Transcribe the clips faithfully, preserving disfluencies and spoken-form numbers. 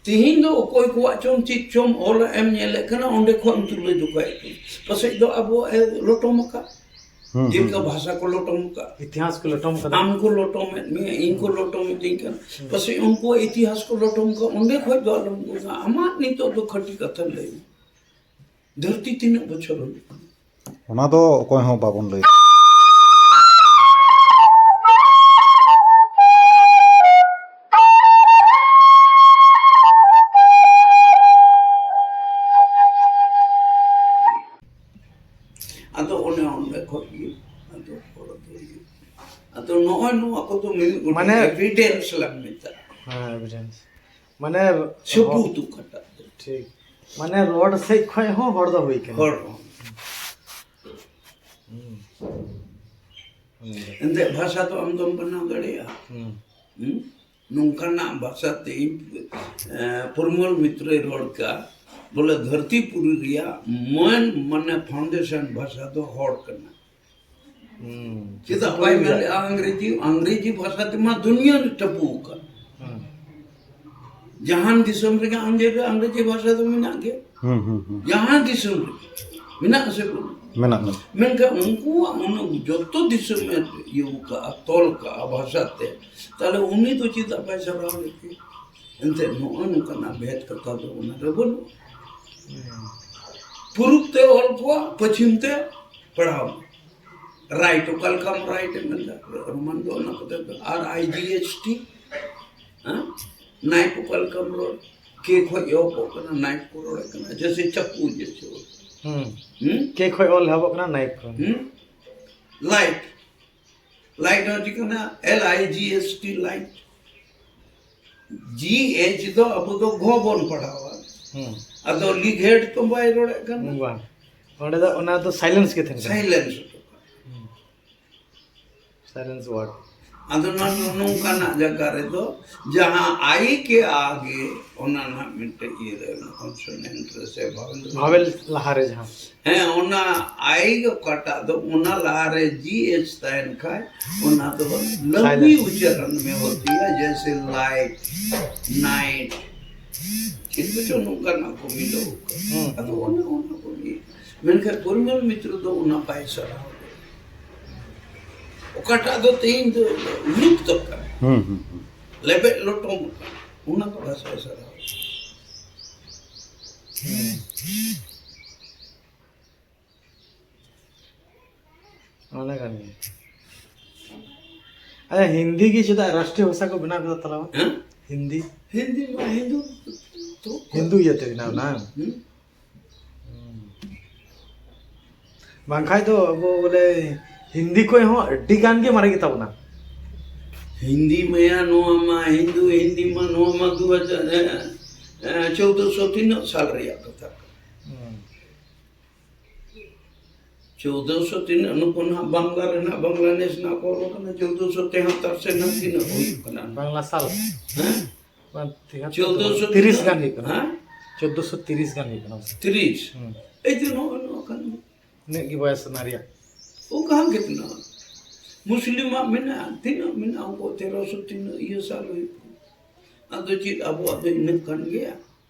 ᱛᱤᱦᱤᱧ ᱫᱚ ᱚᱠᱚᱭ ᱠᱚᱣᱟᱜ ᱪᱚᱝ ᱪᱮᱫ ᱪᱚᱝ ᱚᱞ ᱮᱢ ᱧᱮᱞᱮᱫ ᱠᱟᱱᱟ, ᱚᱸᱰᱮ ᱠᱷᱚᱱ ᱮᱢ ᱛᱩᱞᱟᱹ ᱡᱚᱠᱷᱟᱭᱮᱫ ᱠᱚᱣᱟ᱾ ᱯᱟᱥᱮᱡ ᱫᱚ ᱟᱵᱚ ᱮ ᱞᱚᱴᱚᱢ ᱟᱠᱟᱫ᱾ ᱦᱩᱸ, ᱡᱮᱞᱮᱠᱟ ᱦᱩᱸ᱾ ᱵᱷᱟᱥᱟ ᱠᱚ ᱞᱚᱴᱚᱢ ᱟᱠᱟᱫ᱾ ᱤᱛᱤᱦᱟᱥ ᱠᱚ ᱞᱚᱴᱚᱢ ᱟᱠᱟᱫᱟ᱾ ᱟᱢ ᱠᱚ ᱞᱚᱴᱚᱢᱮᱫ ᱢᱮᱭᱟ, ᱤᱧ ᱠᱚ ᱞᱚᱴᱚᱢᱮᱫᱤᱧ ᱠᱟᱱᱟ᱾ ᱦᱩᱸ᱾ ᱯᱟᱥᱮᱡ ᱩᱱᱠᱩᱣᱟᱜ ᱤᱛᱤᱦᱟᱥ ᱠᱚ ᱞᱚᱴᱚᱢ ᱟᱠᱟᱫ, ᱚᱸᱰᱮ ᱠᱷᱚᱡ ᱫᱚ ᱟᱞᱚᱢ ᱜᱚᱜᱟ᱾ ᱟᱢᱟᱜ ᱱᱤᱛᱚᱜ ᱫᱚ ᱠᱷᱟᱹᱴᱤ ᱠᱟᱛᱷᱟ ᱞᱟᱹᱭ ᱢᱮ᱾ ᱫᱷᱟᱹᱨᱛᱤ ᱛᱤᱱᱟᱹᱜ ᱵᱚᱪᱷᱚᱨ ᱦᱩᱭᱩᱜ ᱠᱟᱱᱟ? ᱚᱱᱟ ᱫᱚ ᱚᱠᱚᱭ ᱦᱚᱸ ᱵᱟᱵᱚᱱ ᱞᱟᱹᱭ᱾ ᱟᱫᱚ ᱚᱱᱮ ᱚᱸᱰᱮ ᱠᱷᱚᱡ ᱜᱮ ᱟᱫᱚ ᱦᱚᱲ ᱫᱚ ᱦᱩᱭᱩᱜ᱾ ᱟᱫᱚ ᱱᱚᱜᱼᱚᱭ ᱱᱚᱣᱟ ᱠᱚᱫᱚ ᱢᱤᱢᱤᱫ ᱜᱚᱴᱮᱡ ᱢᱟᱱᱮ ᱮᱵᱷᱤᱰᱮᱱᱥ ᱞᱟᱝ ᱢᱮᱛᱟᱜᱼᱟ᱾ ᱦᱮᱸ, ᱮᱵᱷᱤᱰᱮᱱᱥ᱾ ᱢᱟᱱᱮ ᱥᱟᱹᱵᱩᱛ ᱚᱠᱟᱴᱟᱜ ᱫᱚ᱾ ᱴᱷᱤᱠ᱾ ᱢᱟᱱᱮ ᱨᱚᱲ ᱥᱮᱫ ᱠᱷᱚᱡ ᱦᱚᱸ ᱦᱚᱲ ᱫᱚ ᱦᱩᱭ ᱠᱟᱱᱟ᱾ ᱦᱚᱲ ᱦᱚᱸ᱾ ᱦᱩᱸ᱾ ᱦᱩᱸ᱾ ᱮᱱᱛᱮᱫ ᱵᱷᱟᱥᱟ ᱫᱚ ᱟᱢ ᱫᱚᱢ ᱵᱮᱱᱟᱣ ᱫᱟᱲᱮᱭᱟᱜᱼᱟ᱾ ᱦᱩᱸ᱾ ᱦᱩᱸ? ᱱᱚᱝᱠᱟᱱᱟᱜ ᱵᱷᱟᱥᱟ ᱛᱮ, ᱮ, ᱯᱚᱨᱤᱢᱚᱞ ᱢᱤᱛᱨᱚᱭ ᱨᱚᱲ ᱠᱟ, ᱵᱚᱞᱮ ᱫᱷᱟᱹᱨᱛᱤ ᱯᱩᱨᱤ ᱨᱮᱭᱟᱜ ᱢᱟᱹᱱ ᱢᱟᱱᱮ ᱯᱷᱟᱣᱩᱱᱰᱮᱥᱚᱱ ᱵᱷᱟᱥᱟ ᱫᱚ ᱦᱚᱲ ᱠᱟᱱᱟ᱾ ᱦᱩᱸ᱾ ᱪᱮᱫᱟᱜ ᱵᱟᱭ ᱢᱮᱱ ᱞᱮᱜᱼᱟ ᱟᱝᱨᱮᱡᱤ? ᱟᱝᱨᱮᱡᱤ ᱵᱷᱟᱥᱟ ᱛᱮᱢᱟ ᱫᱩᱱᱤᱭᱟᱹ ᱨᱮ ᱴᱟᱹᱯᱩ ᱟᱠᱟᱱ᱾ ᱦᱩᱸ᱾ ᱡᱟᱦᱟᱱ ᱫᱤᱥᱚᱢ ᱨᱮᱜᱮ ᱟᱝᱨᱮᱡᱤ, ᱟᱝᱨᱮᱡᱤ ᱵᱷᱟᱥᱟ ᱫᱚ ᱢᱮᱱᱟᱜ ᱜᱮᱭᱟ᱾ ᱦᱩᱸ, ᱦᱩᱸ, ᱦᱩᱸ᱾ ᱡᱟᱦᱟᱸ ᱫᱤᱥᱚᱢ ᱨᱮ ᱢᱮᱱᱟᱜ ᱟᱥᱮ ᱵᱟᱹᱱᱩᱜ? ᱢᱮᱱᱟᱜ, ᱢᱮᱱᱟᱜ᱾ ᱢᱮᱱᱠᱷᱟᱱ ᱩᱱᱠᱩᱣᱟᱜ ᱩᱱᱟᱹᱜ ᱡᱚᱛᱚ ᱫᱤᱥᱚᱢ ᱮ ᱤᱭᱟᱹ ᱠᱟᱜᱼᱟ, ᱛᱚᱞ ᱠᱟᱜᱼᱟ ᱵᱷᱟᱥᱟ ᱛᱮ, ᱛᱟᱦᱞᱮ ᱩᱱᱤ ᱫᱚ ᱪᱮᱫᱟᱜ ᱵᱟᱭ ᱥᱟᱨᱦᱟᱣ ᱞᱮᱫ ᱠᱚᱣᱟ? ᱮᱱᱛᱮᱫ ᱱᱚᱜᱼᱚᱭ ᱱᱚᱝᱠᱟᱱᱟᱜ ᱵᱷᱮᱫ ᱠᱟᱛᱷᱟ ᱫᱚ ᱚᱱᱟ ᱨᱮ ᱵᱟᱹᱱᱩᱜᱼᱟ᱾ ᱦᱩᱸ᱾ ᱯᱩᱨᱩᱵ ᱛᱮ ᱚᱞ ᱠᱚᱣᱟ, ᱯᱚᱪᱷᱤᱢ ᱛᱮ ᱯᱟᱲᱦᱟᱣ᱾ ᱨᱟᱭᱤᱴ, ᱚᱠᱟ ᱞᱮᱠᱟᱢ ᱨᱟᱭᱤᱴ ᱮᱢ ᱢᱮᱱᱫᱟ? ᱨᱳᱢᱟᱱ ᱫᱚ ᱚᱱᱟ ᱠᱚᱛᱮ ᱫᱚ, ᱟᱨ ᱟᱭ ᱡᱤ ᱮᱥ ᱴᱤ, ᱦᱮᱸ? ᱱᱟᱭᱤᱯ ᱚᱠᱟ ᱞᱮᱠᱟᱢ ᱨᱚᱲ? ᱠᱮ ᱠᱷᱚᱡ ᱮᱦᱚᱵᱚᱜ ᱠᱟᱱᱟ, ᱱᱟᱭᱤᱯ ᱠᱚ ᱨᱚᱲᱮᱫ ᱠᱟᱱᱟ, ᱡᱮᱥᱮ ᱪᱟᱠᱩ ᱡᱮᱥᱮ᱾ ᱦᱩᱸ᱾ ᱦᱩᱸ? ᱠᱮ ᱠᱷᱚᱡ ᱚᱞ ᱮᱦᱚᱵᱚᱜ ᱠᱟᱱᱟ, ᱱᱟᱭᱤᱯ ᱠᱷᱚᱱ᱾ ᱦᱩᱸ? ᱞᱟᱭᱤᱴ, ᱞᱟᱭᱤᱴ ᱦᱚᱸ ᱪᱮᱫ ᱠᱟᱱᱟ? L I G S T, light. G H ᱫᱚ ᱟᱵᱚ ᱫᱚ ᱜᱷᱚ ᱵᱚᱱ ᱯᱟᱲᱦᱟᱣᱟ᱾ ᱦᱩᱸ᱾ ᱟᱫᱚ ᱞᱤᱜᱷᱮᱰ ᱛᱚ ᱵᱟᱭ ᱨᱚᱲᱮᱫ ᱠᱟᱱᱟ᱾ ᱵᱟᱝ᱾ ᱚᱸᱰᱮ ᱫᱚ, ᱚᱱᱟ ᱫᱚ ᱥᱟᱭᱞᱮᱱᱥ ᱜᱮ ᱛᱟᱦᱮᱱ ᱠᱟᱱᱟ᱾ ᱥᱟᱭᱞᱮᱱᱥ᱾ ᱦᱩᱸ᱾ Silence ward. ᱟᱫᱚ ᱱᱚᱣᱟ ᱫᱚ ᱱᱚᱝᱠᱟᱱᱟᱜ ᱡᱟᱭᱜᱟ ᱨᱮᱫᱚ ᱡᱟᱦᱟᱸ ᱟᱭ ᱠᱮ ᱟᱜᱮ, ᱚᱱᱟ ᱱᱟᱦᱟᱜ ᱢᱤᱫᱴᱮᱡ ᱤᱭᱟᱹ ᱨᱮ, ᱠᱚᱱᱥᱚᱱᱮᱱᱴ ᱨᱮ ᱥᱮ ᱵᱷᱟᱣᱮᱞ ᱨᱮ᱾ ᱵᱷᱟᱣᱮᱞ ᱞᱟᱦᱟᱨᱮ ᱡᱟᱦᱟᱸ᱾ ᱦᱮᱸ, ᱚᱱᱟ ᱟᱭ ᱚᱠᱟᱴᱟᱜ ᱫᱚ, ᱚᱱᱟ ᱞᱟᱦᱟᱨᱮ ᱡᱤ ᱮᱪ ᱛᱟᱦᱮᱱ ᱠᱷᱟᱡ, ᱚᱱᱟ ᱫᱚ ᱞᱟᱹᱣᱤ ᱥᱟᱭᱞᱮᱱᱥ᱾ ᱩᱪᱟᱨᱚᱱ ᱢᱮ ᱦᱚᱛᱤ ᱦᱟᱭ, ᱡᱮᱭᱥᱮ ᱞᱟᱭᱤᱴ, ᱱᱟᱭᱤᱴ, ᱪᱮᱫ ᱠᱚᱪᱚ ᱱᱚᱝᱠᱟᱱᱟᱜ ᱠᱚ ᱢᱤᱞᱟᱹᱣ ᱠᱟᱜᱼᱟ᱾ ᱦᱩᱸ᱾ ᱟᱫᱚ ᱚᱱᱮ ᱚᱱᱟ ᱠᱚᱜᱮ᱾ ᱢᱮᱱᱠᱷᱟᱱ ᱯᱚᱨᱤᱢᱚᱞ ᱢᱤᱛᱨᱚ ᱫᱚ ᱚᱱᱟ ᱵᱟᱭ ᱥᱟᱨᱦᱟᱣ ᱞᱮᱫᱟ᱾ ᱚᱠᱟᱴᱟᱜ ᱫᱚ ᱛᱮᱦᱮᱧ ᱫᱚ ᱞᱩᱯᱛᱚᱜ ᱠᱟᱱᱟ, ᱦᱩᱸ, ᱦᱩᱸ, ᱦᱩᱸ᱾ ᱞᱮᱵᱮᱫ ᱞᱚᱴᱚᱢ ᱠᱟᱱᱟ, ᱚᱱᱟ ᱫᱚ ᱵᱷᱟᱥᱟᱭ ᱥᱟᱨᱦᱟᱣ᱾ ᱚᱱᱟ ᱠᱟᱱ ᱜᱮᱭᱟ᱾ ᱟᱪᱪᱷᱟ, ᱦᱤᱱᱫᱤ ᱜᱮ ᱪᱮᱫᱟᱜ ᱨᱟᱥᱴᱨᱤᱭᱚ ᱵᱷᱟᱥᱟ ᱠᱚ ᱵᱮᱱᱟᱣ ᱠᱮᱫᱟ ᱛᱟᱦᱞᱮ? ᱦᱮᱸ? ᱦᱤᱱᱫᱤ? ᱦᱤᱱᱫᱤ ᱢᱟ ᱦᱤᱱᱫᱩ ᱛᱚ᱾ ᱦᱤᱱᱫᱩ ᱤᱭᱟᱹᱛᱮ ᱵᱮᱱᱟᱣ ᱮᱱᱟ? ᱦᱩᱸ᱾ ᱵᱟᱝᱠᱷᱟᱡ ᱫᱚ ᱟᱵᱚ ᱵᱚᱞᱮ ᱦᱤᱱᱫᱤ ᱠᱷᱚᱡ ᱦᱚᱸ ᱟᱹᱰᱤ ᱜᱟᱱ ᱜᱮ ᱢᱟᱨᱮ ᱜᱮᱛᱟ ᱵᱚᱱᱟ᱾ ᱦᱤᱱᱫᱤ ᱢᱟᱭᱟ ᱱᱚᱣᱟ ᱢᱟ ᱦᱤᱱᱫᱩ, ᱦᱤᱱᱫᱤ ᱢᱟ ᱱᱚᱣᱟ ᱢᱟ ᱫᱩ ᱦᱟᱡᱟᱨ, ᱮ, ᱮ, ᱪᱳᱫᱽᱫᱳᱥᱚ ᱛᱤᱱᱟᱹᱜ ᱥᱟᱞ ᱨᱮᱭᱟᱜ ᱠᱟᱛᱷᱟ ᱠᱟᱱᱟ᱾ ᱦᱩᱸ᱾ ᱪᱳᱫᱽᱫᱳᱥᱚ ᱛᱤᱱᱟᱹᱜ, ᱱᱩᱠᱩ ᱱᱟᱦᱟᱜ ᱵᱟᱝᱞᱟ ᱨᱮᱱᱟᱜ, ᱵᱟᱝᱞᱟᱫᱮᱥ ᱨᱮᱱᱟᱜ ᱠᱚ ᱚᱞ ᱠᱟᱱᱟ, ᱪᱳᱫᱽᱫᱳᱥᱚ ᱛᱮᱦᱟᱛᱛᱚᱨ ᱥᱮ ᱱᱟᱦᱟᱜ ᱛᱤᱱᱟᱹᱜ ᱦᱩᱭᱩᱜ ᱠᱟᱱᱟ? ᱵᱟᱝᱞᱟ ᱥᱟᱞ᱾ ᱦᱮᱸ? ᱵᱟᱝ, ᱛᱮᱦᱟᱛᱛᱚᱨ ᱫᱚ ᱵᱟᱝ, ᱪᱳᱫᱽᱫᱳᱥᱚ ᱛᱤᱨᱤᱥ ᱜᱟᱱ ᱦᱩᱭᱩᱜ ᱠᱟᱱᱟ᱾ ᱦᱮᱸ? ᱪᱳᱫᱽᱫᱳᱥᱚ ᱛᱤᱨᱤᱥ ᱜᱟᱱ ᱦᱩᱭᱩᱜ ᱠᱟᱱᱟ᱾ ᱛᱤᱨᱤᱥ? ᱦᱩᱸ᱾ ᱮᱭ ᱡᱮ ᱱᱚᱜᱼᱚᱭ ᱱᱚᱣᱟ ᱠᱟᱱ ᱜᱮ᱾ ᱤᱱᱟᱹᱜ ᱜᱮ ᱵᱚᱭᱮᱥ ᱚᱱᱟ ᱨᱮᱭᱟᱜ᱾ ᱚᱱᱠᱟ ᱦᱚᱸ ᱜᱮ ᱛᱤᱱᱟᱹᱜ? ᱢᱩᱥᱞᱤᱢᱟᱜ ᱢᱮᱱᱟᱜᱼᱟ, ᱛᱤᱱᱟᱹᱜ ᱢᱮᱱᱟᱜᱼᱟ? ᱩᱱᱠᱩ ᱛᱮᱨᱚᱥᱚ ᱛᱤᱱᱟᱹᱜ ᱤᱭᱟᱹ ᱥᱟᱞ ᱦᱩᱭᱩᱜ ᱠᱟᱱᱟ᱾ ᱟᱫᱚ ᱪᱮᱫ ᱟᱵᱚᱣᱟᱜ ᱫᱚ ᱤᱱᱟᱹᱜ ᱠᱟᱱ ᱜᱮᱭᱟ?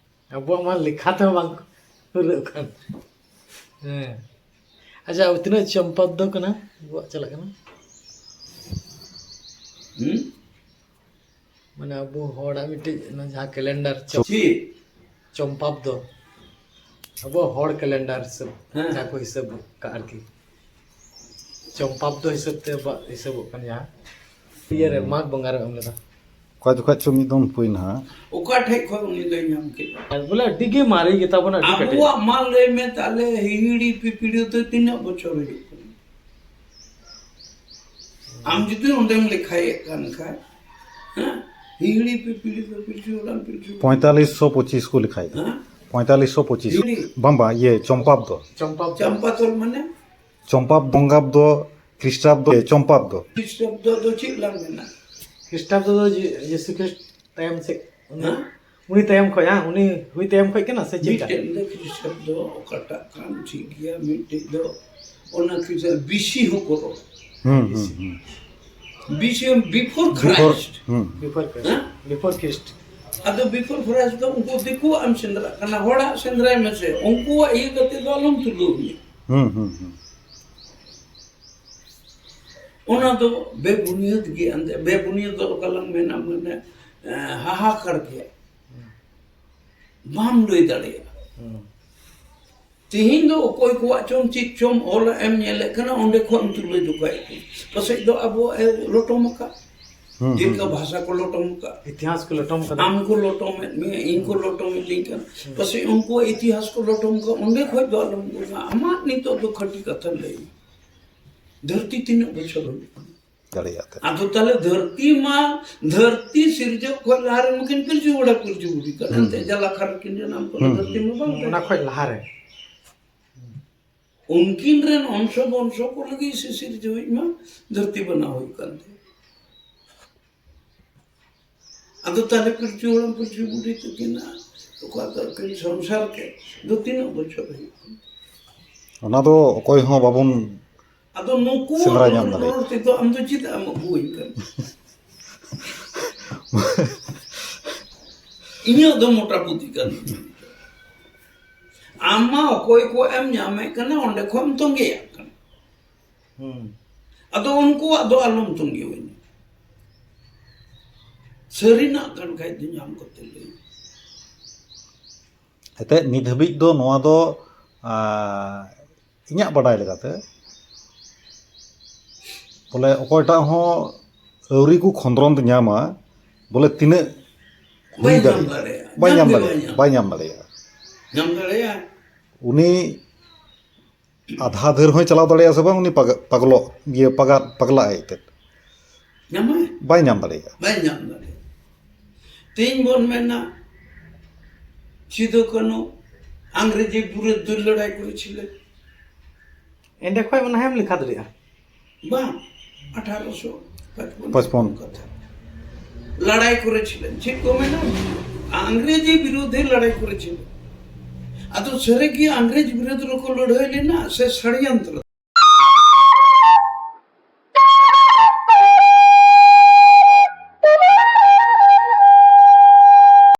ᱟᱵᱚᱣᱟᱜ ᱢᱟ ᱞᱮᱠᱷᱟ ᱛᱮᱦᱚᱸ ᱵᱟᱝ ᱯᱩᱨᱟᱹᱜ ᱠᱟᱱ᱾ ᱦᱮᱸ᱾ ᱟᱪᱪᱷᱟ, ᱛᱤᱱᱟᱹᱜ ᱪᱚᱢᱯᱟᱵᱫᱚ ᱠᱟᱱᱟ ᱟᱵᱚᱣᱟᱜ ᱪᱟᱞᱟᱜ ᱠᱟᱱᱟ? ᱦᱩᱸ? ᱢᱟᱱᱮ ᱟᱵᱚ ᱦᱚᱲᱟᱜ ᱢᱤᱫᱴᱮᱡ ᱚᱱᱟ ᱡᱟᱦᱟᱸ ᱠᱮᱞᱮᱱᱰᱟᱨ ᱪᱚ-, ᱪᱮᱫ? ᱪᱚᱢᱯᱟᱵᱫᱚ ᱟᱵᱚ ᱦᱚᱲ ᱠᱮᱞᱮᱱᱰᱟᱨ ᱦᱤᱥᱟᱹᱵ, ᱦᱮᱸ᱾ ᱡᱟᱦᱟᱸ ᱠᱚ ᱦᱤᱥᱟᱹᱵ ᱠᱟᱜ ᱟᱨᱠᱤ᱾ ᱪᱚᱢᱯᱟᱵᱫᱚ ᱦᱤᱥᱟᱹᱵ ᱛᱮ ᱟᱵᱚᱣᱟᱜ ᱦᱤᱥᱟᱹᱵᱚᱜ ᱠᱟᱱ ᱡᱟᱦᱟᱸ ᱤᱭᱟᱹ ᱨᱮ, ᱢᱟᱜᱽ ᱵᱚᱸᱜᱟ ᱨᱮ ᱮᱢ ᱞᱮᱫᱟ᱾ ᱚᱠᱟ ᱡᱚᱠᱷᱟᱡ ᱪᱚ ᱢᱤᱫ ᱫᱚᱢ ᱦᱩᱭ ᱱᱟᱦᱟᱜ᱾ ᱚᱠᱟ ᱴᱷᱮᱡ ᱠᱷᱚᱡ ᱩᱱᱤ ᱫᱚᱭ ᱧᱟᱢ ᱠᱮᱫᱟ? ᱟᱨ ᱵᱚᱞᱮ ᱟᱹᱰᱤ ᱜᱮ ᱢᱟᱨᱮ ᱜᱮᱛᱟ ᱵᱚᱱᱟ, ᱟᱹᱰᱤ ᱠᱟᱹᱴᱤᱡ᱾ ᱟᱵᱚᱣᱟᱜ ᱢᱟ ᱞᱟᱹᱭ ᱢᱮ ᱛᱟᱦᱞᱮ, ᱦᱤᱦᱤᱲᱤ ᱯᱤᱯᱤᱲᱤ ᱫᱚ ᱛᱤᱱᱟᱹᱜ ᱵᱚᱪᱷᱚᱨ ᱦᱩᱭᱩᱜ ᱠᱟᱱᱟ? ᱟᱢ ᱡᱩᱫᱤ ᱚᱸᱰᱮᱢ ᱞᱮᱠᱷᱟᱭᱮᱫ ᱠᱟᱱ ᱠᱷᱟᱡ, ᱦᱮᱸ, ᱦᱤᱦᱤᱲᱤ ᱯᱤᱯᱤᱲᱤ ᱫᱚ ᱯᱤᱞᱪᱩ ᱦᱟᱲᱟᱢ ᱯᱤᱞᱪᱩ ᱵᱩᱲᱦᱤ᱾ ᱯᱚᱸᱭᱛᱟᱞᱤᱥ ᱥᱚ ᱯᱚᱸᱪᱤᱥ ᱠᱚ ᱞᱮᱠᱷᱟᱭᱮᱫᱟ᱾ ᱦᱮᱸ? ᱯᱚᱸᱭᱛᱟᱞᱤᱥ ᱥᱚ ᱯᱚᱸᱪᱤᱥ᱾ ᱦᱤᱦᱤᱲᱤ᱾ ᱵᱟᱝ, ᱵᱟᱝ, ᱤᱭᱟᱹ, ᱪᱚᱢᱯᱟᱵᱫᱚ᱾ ᱪᱚᱢᱯᱟᱵᱫᱚ᱾ ᱪᱚᱢᱯᱟᱵᱫᱚ ᱢᱟᱱᱮ? ᱪᱚᱢᱯᱟᱵᱫᱚ, ᱠᱷᱨᱤᱥᱴᱟᱵᱫᱚ, ᱪᱚᱢᱯᱟᱵᱫᱚ᱾ ᱠᱷᱨᱤᱥᱴᱟᱵᱫᱚ ᱫᱚ ᱪᱮᱫ ᱞᱟᱝ ᱢᱮᱱᱟ? ᱠᱷᱨᱤᱥᱴᱟᱵᱫᱚ ᱫᱚ ᱡᱤ-, ᱡᱤᱥᱩ ᱠᱷᱨᱤᱥᱴ ᱛᱟᱭᱚᱢ ᱥᱮᱫ, ᱩᱱᱤ, ᱦᱮᱸ? ᱩᱱᱤ ᱛᱟᱭᱚᱢ ᱠᱷᱚᱡ, ᱦᱮᱸ? ᱩᱱᱤ ᱦᱩᱭ ᱛᱟᱭᱚᱢ ᱠᱷᱚᱡ ᱠᱟᱱᱟ ᱥᱮ ᱪᱮᱫ ᱞᱮᱠᱟ? ᱢᱤᱫᱴᱮᱱ ᱫᱚ ᱠᱷᱨᱤᱥᱴᱟᱵᱫᱚ ᱚᱠᱟᱴᱟᱜ ᱠᱟᱱ ᱴᱷᱤᱠ ᱜᱮᱭᱟ, ᱢᱤᱫᱴᱮᱡ ᱫᱚ ᱚᱱᱟ ᱠᱷᱨᱤᱥᱴᱟᱵᱫᱚ ᱵᱤᱥᱤ ᱦᱚᱸᱠᱚ ᱨᱚᱲᱟ᱾ ᱦᱩᱸ, ᱦᱩᱸ, ᱦᱩᱸ᱾ ᱵᱤᱥᱤ, before Before, Christ᱾ ᱦᱩᱸ᱾ Before Christ᱾ ᱦᱮᱸ? Before Christ᱾ ᱟᱫᱚ ᱵᱤᱯᱩᱞ ᱯᱷᱚᱨᱮᱥᱴ ᱫᱚ ᱩᱱᱠᱩ ᱫᱤᱠᱩᱣᱟᱜ ᱮᱢ ᱥᱮᱸᱫᱽᱨᱟᱜ ᱠᱟᱱᱟ, ᱦᱚᱲᱟᱜ ᱥᱮᱸᱫᱽᱨᱟᱭ ᱢᱮᱥᱮ, ᱩᱱᱠᱩᱣᱟᱜ ᱤᱭᱟᱹ ᱠᱟᱛᱮ ᱫᱚ ᱟᱞᱚᱢ ᱛᱩᱞᱟᱹᱣ ᱢᱮ᱾ ᱦᱩᱸ, ᱦᱩᱸ, ᱦᱩᱸ᱾ ᱚᱱᱟ ᱫᱚ ᱵᱮᱵᱩᱱᱤᱭᱟᱹᱫ ᱜᱮ᱾ ᱟᱱᱛᱮ ᱵᱮᱵᱩᱱᱤᱭᱟᱹᱫ ᱫᱚ ᱚᱠᱟ ᱞᱟᱝ ᱢᱮᱱᱟ, ᱢᱟᱱᱮ, ᱮ, ᱦᱟᱦᱟᱠᱟᱨ ᱜᱮ᱾ ᱵᱟᱢ ᱞᱟᱹᱭ ᱫᱟᱲᱮᱭᱟᱜᱼᱟ᱾ ᱦᱩᱸ᱾ ᱛᱮᱦᱮᱧ ᱫᱚ ᱚᱠᱚᱭ ᱠᱚᱣᱟᱜ ᱪᱚᱝ ᱪᱮᱫ ᱪᱚᱝ ᱚᱞ ᱮᱢ ᱧᱮᱞᱮᱫ ᱠᱟᱱᱟ, ᱚᱸᱰᱮ ᱠᱷᱚᱱ ᱮᱢ ᱛᱩᱞᱟᱹ ᱡᱚᱠᱷᱟᱭᱮᱫ ᱠᱟᱱᱟ᱾ ᱯᱟᱥᱮᱡ ᱫᱚ ᱟᱵᱚᱣᱟᱜ ᱮ ᱞᱚᱴᱚᱢ ᱟᱠᱟᱫ᱾ ᱦᱩᱸ, ᱪᱮᱫ ᱦᱩᱸ, ᱞᱮᱠᱟ ᱦᱩᱸ᱾ ᱵᱷᱟᱥᱟ ᱠᱚ ᱞᱚᱴᱚᱢ ᱟᱠᱟᱫ᱾ ᱤᱛᱤᱦᱟᱥ ᱠᱚ ᱞᱚᱴᱚᱢ ᱟᱠᱟᱫᱟ᱾ ᱟᱢ ᱠᱚ ᱞᱚᱴᱚᱢᱮᱫ ᱢᱮᱭᱟ, ᱤᱧ ᱠᱚ ᱞᱚᱴᱚᱢᱮᱫᱤᱧ ᱠᱟᱱᱟ᱾ ᱦᱩᱸ᱾ ᱯᱟᱥᱮᱡ ᱩᱱᱠᱩᱣᱟᱜ ᱤᱛᱤᱦᱟᱥ ᱠᱚ ᱞᱚᱴᱚᱢ ᱟᱠᱟᱫ, ᱚᱸᱰᱮ ᱠᱷᱚᱡ ᱫᱚ ᱟᱞᱚᱢ ᱜᱚᱞᱟ᱾ ᱟᱢᱟᱜ ᱱᱤᱛᱚᱜ ᱫᱚ ᱠᱷᱟᱹᱴᱤ ᱠᱟᱛᱷᱟ ᱞᱟᱹᱭ ᱢᱮ᱾ ᱫᱷᱟᱹᱨᱛᱤ ᱛᱤᱱᱟᱹᱜ ᱵᱚᱪᱷᱚᱨ ᱦᱩᱭᱩᱜ ᱠᱟᱱᱟ? ᱫᱟᱲᱮᱭᱟᱜ ᱛᱮ᱾ ᱟᱫᱚ ᱛᱟᱦᱞᱮ ᱫᱷᱟᱹᱨᱛᱤ ᱢᱟ, ᱫᱷᱟᱹᱨᱛᱤ ᱥᱤᱨᱡᱟᱹᱣ ᱠᱷᱚᱱ ᱞᱟᱦᱟ ᱨᱮ ᱢᱟᱠᱤᱱ ᱯᱤᱞᱪᱩ ᱦᱟᱲᱟᱢ ᱯᱤᱞᱪᱩ ᱵᱩᱰᱷᱤ ᱠᱟᱱ᱾ ᱦᱩᱸ᱾ ᱮᱱᱛᱮ ᱡᱟᱞᱟ ᱠᱷᱟᱨ ᱠᱤᱱ ᱡᱟᱱᱟᱢ ᱠᱟᱱᱟ, ᱦᱩᱸ, ᱫᱷᱟᱹᱨᱛᱤ ᱦᱩᱸ᱾ ᱢᱟ ᱵᱟᱝ ᱛᱟᱦᱮᱸ ᱚᱱᱟ ᱠᱟᱱᱟ᱾ ᱠᱷᱚᱱ ᱞᱟᱦᱟ ᱨᱮ᱾ ᱩᱱᱠᱤᱱ ᱨᱮᱱ ᱚᱝᱥᱚ ᱵᱚᱝᱥᱚ ᱠᱚ ᱞᱟᱹᱜᱤᱫ ᱥᱤᱥᱤᱨ ᱡᱩᱣᱤᱡ ᱢᱟ ᱫᱷᱟᱹᱨᱛᱤ ᱵᱮᱱᱟᱣ ᱦᱩᱭᱩᱜ ᱠᱟᱱ ᱛᱟᱦᱮᱸ᱾ ᱟᱫᱚ ᱛᱟᱦᱞᱮ ᱯᱤᱞᱪᱩ ᱦᱟᱲᱟᱢ ᱯᱤᱞᱪᱩ ᱵᱩᱰᱷᱤ ᱛᱟᱹᱠᱤᱱᱟᱜ ᱚᱠᱟ ᱫᱚ ᱠᱤᱱ ᱥᱚᱝᱥᱟᱨ ᱠᱮᱫ ᱫᱚ ᱛᱤᱱᱟᱹᱜ ᱵᱚᱪᱷᱚᱨ ᱦᱩᱭᱩᱜ ᱠᱟᱱᱟ? ᱚᱱᱟ ᱫᱚ ᱚᱠᱚᱭ ᱦᱚᱸ ᱵᱟᱵᱚᱱ ᱟᱫᱚ ᱱᱩᱠᱩ ᱥᱮᱸᱫᱽᱨᱟ ᱧᱟᱢ ᱨᱚᱲ ᱫᱟᱲᱮᱭᱟᱜᱼᱟ᱾ ᱨᱚᱲ ᱛᱮᱫᱚ ᱟᱢ ᱫᱚ ᱪᱮᱫᱟᱜ ᱮᱢ ᱟᱹᱜᱩᱣᱟᱹᱧ ᱠᱟᱱᱟ? ᱤᱧᱟᱹᱜ ᱫᱚ ᱢᱚᱴᱟ ᱵᱩᱫᱷᱤ ᱠᱟᱱ ᱛᱤᱧᱟ᱾ ᱟᱢ ᱢᱟ ᱚᱠᱚᱭ ᱠᱚ ᱮᱢ ᱧᱟᱢᱮᱫ ᱠᱟᱱᱟ, ᱚᱸᱰᱮ ᱠᱷᱚᱱ ᱮᱢ ᱛᱚᱸᱜᱮᱭᱟᱜ ᱠᱟᱱᱟ᱾ ᱦᱩᱸ᱾ ᱟᱫᱚ ᱩᱱᱠᱩᱣᱟᱜ ᱫᱚ ᱟᱞᱚᱢ ᱛᱚᱸᱜᱮᱣᱟᱹᱧᱟ᱾ ᱥᱟᱹᱨᱤᱱᱟᱜ ᱠᱟᱱ ᱠᱷᱟᱡ ᱫᱚ ᱧᱟᱢ ᱠᱟᱛᱮ ᱞᱟᱹᱭ᱾ ᱮᱱᱛᱮᱫ ᱱᱤᱛ ᱦᱟᱹᱵᱤᱡ ᱫᱚ ᱱᱚᱣᱟ ᱫᱚ, ᱟᱸ, ᱤᱧᱟᱹᱜ ᱵᱟᱰᱟᱭ ᱞᱮᱠᱟᱛᱮ, ᱵᱚᱞᱮ, ᱚᱠᱚᱭᱴᱟᱜ ᱦᱚᱸ ᱟᱹᱣᱨᱤ ᱠᱚ ᱠᱷᱚᱸᱫᱽᱨᱚᱸᱫᱽ ᱧᱟᱢᱟ, ᱵᱚᱞᱮ, ᱛᱤᱱᱟᱹᱜ ᱦᱩᱭ ᱵᱟᱭ ᱧᱟᱢ ᱫᱟᱲᱮᱭᱟᱜᱼᱟ᱾ ᱫᱟᱲᱮᱭᱟᱜᱼᱟ᱾ ᱵᱟᱭ ᱧᱟᱢ ᱧᱟᱢ ᱜᱮ ᱫᱟᱲᱮᱭᱟᱜᱼᱟ᱾ ᱵᱟᱭ ᱧᱟᱢ᱾ ᱵᱟᱭ ᱧᱟᱢ ᱫᱟᱲᱮᱭᱟᱜᱼᱟ᱾ ᱧᱟᱢ ᱫᱟᱲᱮᱭᱟᱜᱼᱟ᱾ ᱩᱱᱤ ᱟᱫᱷᱟ ᱫᱷᱟᱹᱨ ᱦᱚᱸᱭ ᱪᱟᱞᱟᱣ ᱫᱟᱲᱮᱭᱟᱜᱼᱟ ᱥᱮ ᱵᱟᱝ, ᱩᱱᱤ ᱯᱟᱜ-, ᱯᱟᱜᱽᱞᱚᱜ, ᱤᱭᱟᱹ, ᱯᱟᱜᱟ-, ᱯᱟᱜᱽᱞᱟ ᱦᱮᱡ ᱠᱟᱛᱮᱫ᱾ ᱧᱟᱢᱟᱭ? ᱵᱟᱭ ᱧᱟᱢ ᱫᱟᱲᱮᱭᱟᱜᱼᱟ᱾ ᱵᱟᱭ ᱧᱟᱢ ᱫᱟᱲᱮᱭᱟᱜᱼᱟ᱾ ᱛᱮᱦᱮᱧ ᱵᱚᱱ ᱢᱮᱱᱟ, ᱥᱤᱫᱩ ᱠᱟᱹᱱᱦᱩ ᱟᱝᱨᱮᱡᱤ ᱵᱤᱨᱩᱫᱷ ᱫᱚ ᱞᱟᱹᱲᱦᱟᱹᱭ ᱠᱚᱨᱮ ᱪᱷᱤᱞᱮ᱾ ᱮᱸᱰᱮ ᱠᱷᱚᱡ ᱚᱱᱟ ᱦᱚᱸᱢ ᱞᱮᱠᱷᱟ ᱫᱟᱲᱮᱭᱟᱜᱼᱟ᱾ ᱵᱟᱝ, ᱟᱴᱷᱟᱨᱚᱥᱚ ᱯᱟᱸᱪᱯᱚᱱ ᱯᱟᱸᱪᱯᱚᱱ᱾ ᱠᱟᱛᱷᱟ᱾ ᱞᱟᱲᱟᱭ ᱠᱚᱨᱮ ᱪᱷᱤᱞᱮ᱾ ᱪᱮᱫ ᱠᱚ ᱢᱮᱱᱟ? ᱟᱝᱨᱮᱡᱤ ᱵᱤᱨᱩᱫᱷᱮ ᱞᱟᱲᱟᱭ ᱠᱚᱨᱮ ᱪᱷᱤᱞᱮ᱾ ᱟᱫᱚ ᱥᱟᱹᱨᱤ ᱜᱮ ᱟᱝᱨᱮᱡᱽ ᱵᱤᱨᱩᱫᱷ ᱨᱮᱠᱚ ᱞᱟᱹᱲᱦᱟᱹᱭ ᱞᱮᱱᱟ ᱥᱮ ᱥᱟᱲᱭᱚᱱᱛᱨᱚ?